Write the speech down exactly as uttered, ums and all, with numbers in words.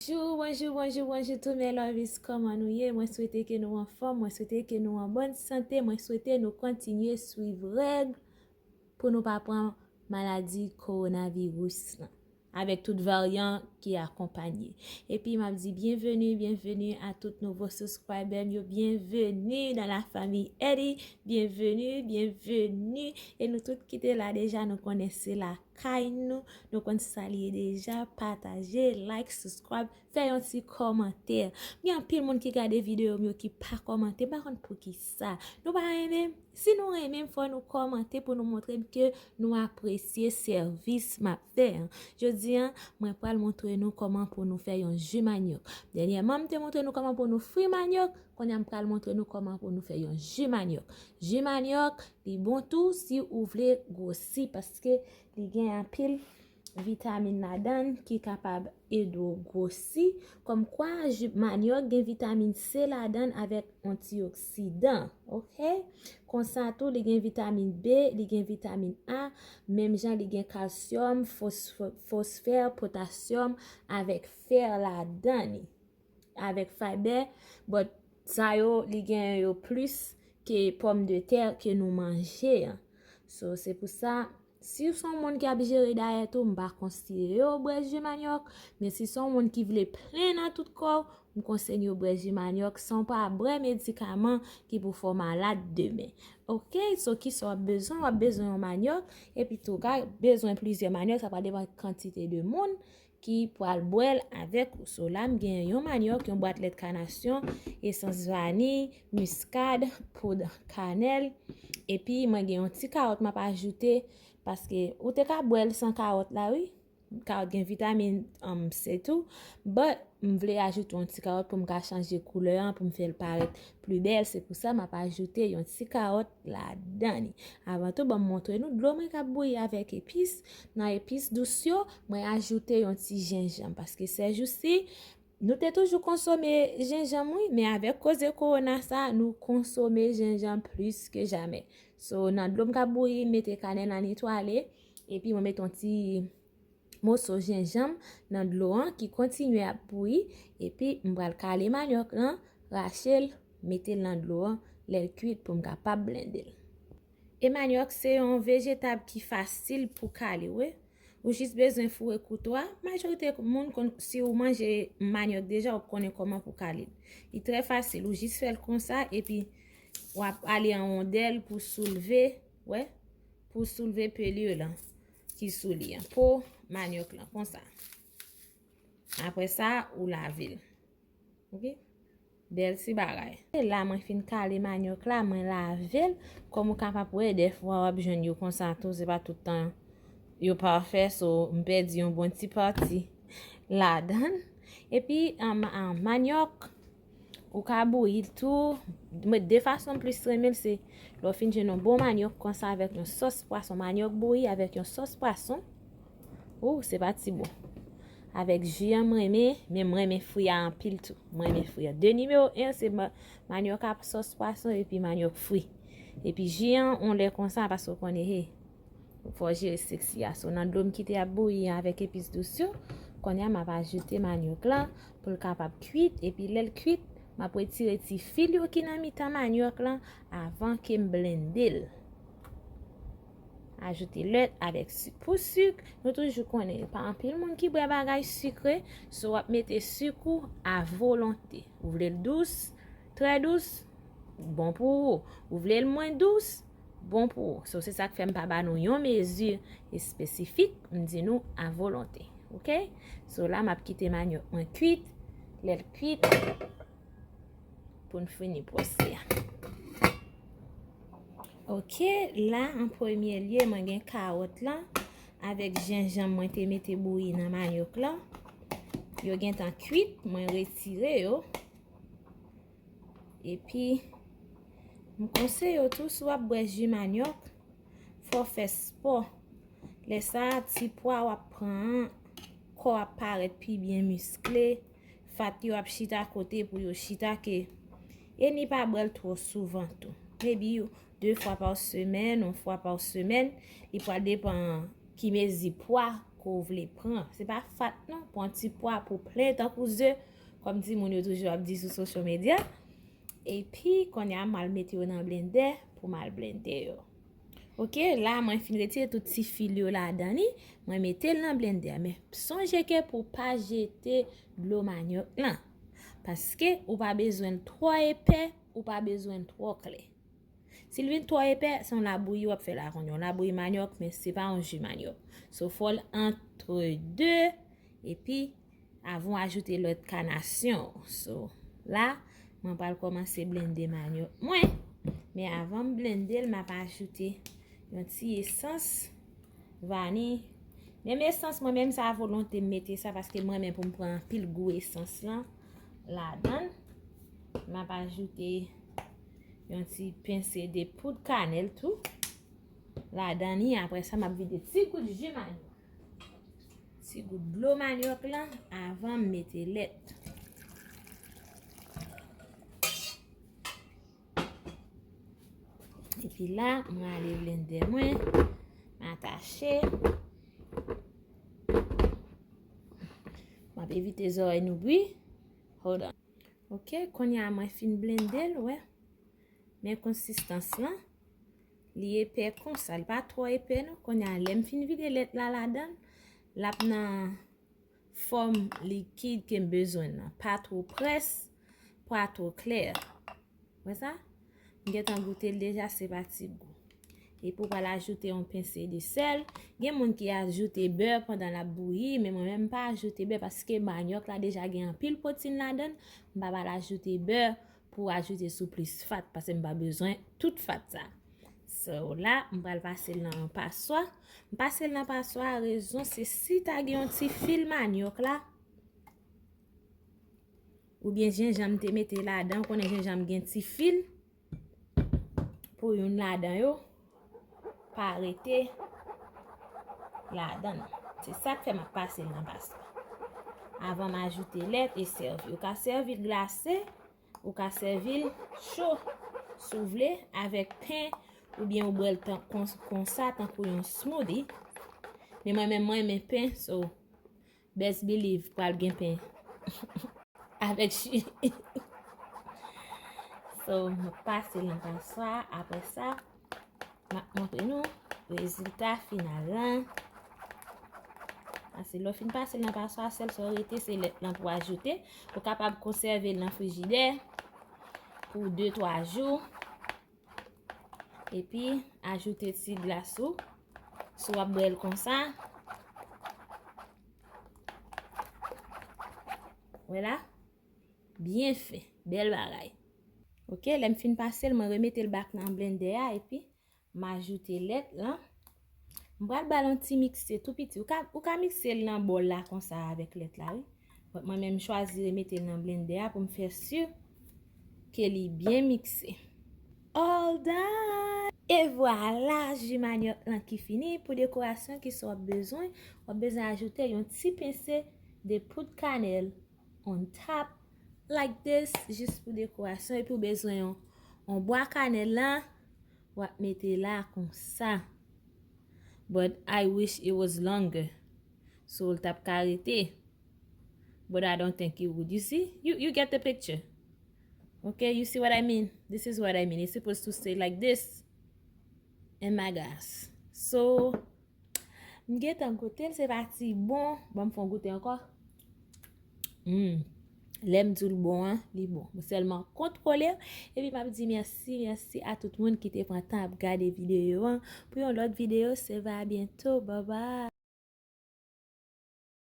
Bonjou, bonjou, bonjou, bonjou tout mes lovies, kòman nou ye? Mwen swete ke nou anfòm, mwen swete ke nou an bòn sante, mwen swete nou kontinye swiv règ pou nou pa pran maladi kowonaviris lan, avèk tout varyan ki akonpanye. Epi m ap di byenveni, byenveni a tout nouvo subscriber m yo, byenveni dans la famille Eddie, byenveni, byenveni. E nou tout ki te la deja, nou konnen se lakay nou, nou konn sa l ye deja, pataje, like, subscribe, fè yon ti kòmantè. Gen anpil moun ki gade videyo m yo ki pa kòmante, m pa konn poukisa. Nou pa renmen m? Si nou renmen m, fò nou kòmante pou nou montre m ke nou apresye sèvis m ap fè an. Jodi an, mwen pral montre nou kòman pou nou fè yon ji manyòk. Dènyèman, m te montre nou kòman pou nou fri manyòk, kounye a m pral montre nou kòman pou nou fè yon ji manyòk. Ji manyòk, li bon tou si ou vle gwosi, paske li gen anpil vitamin ladan l ki kapab ede w gwosi. Kòmkwa, ji manyòk gen vitamin C ladan l avèk antioksidan, oke? Konsa tou, li gen vitamin B, li gen vitamin A, menm jan li gen kalsyòm, fosf-, fosfè, potasyòm, avèk fè ladan li, avèk fayba, but sa yo, li gen yo plis ke pòmdetè ke nou manje an. So, se pou sa, si w se yon moun ki ap jere dayèt ou, m pa konseye w bwè ji manyòk, men si w se yon moun ki vle plen nan tout kò w, m konseye w bwè ji manyòk san w pa bwè medikaman ki pou fè w malad demen. Oke, so kisa w ap bezwen? W ap bezwen yon manyòk, epi tou w ka bezwen plizyè manyòk, sa pral depann kantite de moun ki pral bwè l avèk ou. So la, m gen yon manyòk, yon bwat lèt kanasyon, esans vaniy, miskad, poud kanèl, epi mwen gen yon ti kawòt m ap ajoute, paske ou te ka bwè l san kawòt la, wi. Kawòt gen vitamin, um, C tou, but m vle ajoute yon ti kawòt pou m ka chanje koulè an, pou m fè l parèt pli bèl. Se pou sa m ap ajoute yon ti kawòt ladan li. Avan tou, ban m montre nou dlo mwen k ap bouyi avèk epis. Nan epis dous yo, mwen ajoute yon ti jenjanm, paske sèjousi, nou te toujou konsome jenjanm, wi, men avèk koze kowona sa, nou konsome jenjanm plis ke jamè. So, nan dlo m k ap bouyi, m mete kanèl nan netwale, epi mwen mete yon ti moso jenjanm nan dlo an ki kontinye ap bouyi, epi m pral kale manyòk lan, rache l, mete l nan dlo an, lè l kwit pou m kapab blende l. E manyòk se yon vejetab ki fasil pou kale, wi. Ou jis bezwen foure kouto a. Majorite moun konn, si ou manje manyòk deja, ou konnen kòman pou kale l. Li trè fasil, ou jis fè l konsa, epi w ap ale an wondèl pou soulve, wè, pou soulve peli lan ki sou li an, po manyòk lan, konsa. Apre sa, ou lave l. Oke? Bèl ti bagay. E la, mwen fin kale manyòk la, mwen lave l. Kòm ou kapab wè, dèfwa w ap jwenn yo konsa tou, se pa tout tan yo pafè, so m pèdi yon bon ti pati ladan l. Epi, an, an, manyòk, ou ka bouyi l tou. Mwen, de fason m plis renmen l, se lè w fin jwenn yon bon manyòk konsa avèk yon sòs pwason. Manyòk bouyi avèk yon sòs pwason. Ou, se pa ti bon. Avèk ji an m renmen, men m renmen fri a anpil tou. M renmen fri a. De nimewo en, se ma-, manyòk ak sòs pwason epi manyòk fri. Epi ji an, on lè konsa, paske w konnen, he, fò w jere seksi a. So, nan dlo m kite ap bouyi an avèk epis dous yo, kounye a m ap ajoute manyòk lan pou l kapab kwit. Epi lè l kwit, m ap retire ti fil yo ki nan mitan manyòk lan avan ke m blende l. Ajoute lèt avèk sik. Pou sik, nou toujou konnen, pa anpil moun ki bwè bagay sikre, so w ap mete sik ou a volonte. Ou vle l dous, trè dous, bon pou ou. Ou vle l mwen dous, bon pou ou. So, se sa k fè m pa ba nou yon mezi espesifik, m di nou a volonte. Oke? So, la, m ap kite manyòk mwen kwit. Lè l kwit, pou n fini pwosè a. Oke, la, an premye lye, mwen gen kawòt lan avèk jenjanm mwen te mete bouyi nan manyòk lan. Yo gentan kwit, mwen retire yo. Epi, m konseye w tou, si w ap bwè ji manyòk, fò w fè spò. Lè sa a, ti pwa w ap pran an, kò w ap parèt pi byen miskle, fat yo ap chita kote pou yo chita ke, e ni pa bwè l twò souvan tou. Maybe de fwa pa semèn, yon fwa pa semèn, li pral depann ki mezi pwa ke w vle pran. Se pa fat non, pran ti pwa pou plen tankou ze, kòm timoun yo toujou ap di sou social media. Epi, kounye a, m al mete yo nan blendè pou m al blende yo. Oke, la, mwen fin retire tout ti fil yo ladan li, mwen mete l nan blendè. Men, sonje ke pou w pa jete dlo manyòk lan. Paske ou pa bezwen l twò epè, ou pa bezwen l twò klè. Si l vin twò epè, se yon labouyi w ap fè la kounye a. Yon labouyi manyòk, men se pa yon ji manyòk. So, fò l antre de, epi avan w ajoute lòt kanasyon. So, la, mwen pral kòmanse blende manyòk mwen. Men avan m blende l, m ap ajoute yon ti esans vaniy. Menm esans mwen menm, se a volonte m mete sa, paske m renmen pou m pran anpil gou esans lan ladan l. M ap ajoute yon ti pense de poud kanèl tou ladan li. Apre sa, m ap vide ti gout ji manyòk, ti gout dlo manyòk lan avan m mete lèt. Epi la, m rale blendè mwen, m atache. M ap evite zòrèy nou bri. Hold on. Oke, kounye a mwen fin blende l, wè. Men konsistans lan, li epè konsa, li pa twò epè non. Kounye a, lè m fin vide lèt la ladan l, l ap nan fòm likid ke m bezwen nan. Pa two près, pa two klè. Wè sa? M gentan goute l deja, se pa ti gou. Epi w pral ajoute yon pense de sèl. Gen moun ki ajoute bè pandan l ap bouyi, men mwen menm m pa ajoute bè paske manyòk la deja gen anpil pwoteyin ladan l. M pa pral ajoute bè pou ajoute sou plis fat, paske m pa bezwen tout fat sa. So, la, m pral pase l nan yon paswa. M pase l nan paswa, rezon se si ta gen yon ti fil manyòk la, oubyen jenjanm te mete ladan, ou konnen jenjanm gen ti fil, pou youn ladan yo pa rete ladan l. Se sa k fè m ap pase l nan paswa. Avan m ajoute lèt e sèvi. Ou ka sèvi l glase, ou ka sèvi l cho, si w vle, avèk pen, oubyen ou bwè l tan, kon, konsa, tankou yon smoothie. Men mwen menm, mwen renmen pen, so, best believe, pral gen pen avèk ji. So, m ap pase l nan paswa. Apre sa, m ap montre nou rezilta final lan. Ase lè w fin pase l nan paswa, sèl sa w rete, se lèt lan pou ajoute. Ou kapab konsève l nan frijidè pou de, twa jou. Epi, ajoute ti glas ou. Si w ap bwè l konsa. Wè la. Byen fè. Bèl bagay. Oke, lè m fin pase l, mwen remete l back nan blendè a, epi m ajoute lèt lan. M pral ba l yon ti mikse tou piti. Ou ka, ou ka mikse l nan bòl la konsa avèk lèt la, wi. But mwen menm, m chwazi remete l nan blendè a pou m fè si ke li byen mikse. All done! E vwala, ji manyòk lan ki fini. Pou dekorasyon, kisa w ap bezwen? W ap bezwen ajoute yon ti pense de poud kanèl on top, like this, jis pou dekorasyon. Epi w bezwen yon, yon bwa kanèl lan, w ap mete la konsa. But I wish it was longer. So, l t ap ka rete. But I don't think it would. You see? You, you get the picture. Okay, you see what I mean? This is what I mean. It's supposed to stay like this in my glass. So, m gentan goute l, se pa ti bon. Ban m fè yon goute ankò. Hmm. Lè m di w l bon an, li bon. Mwen sèlman kontwole l. Epi m ap di mèsi, mèsi a tout moun ki te pran tan ap gade videyo an. Pou yon lòt videyo, se va byento. Bye bye.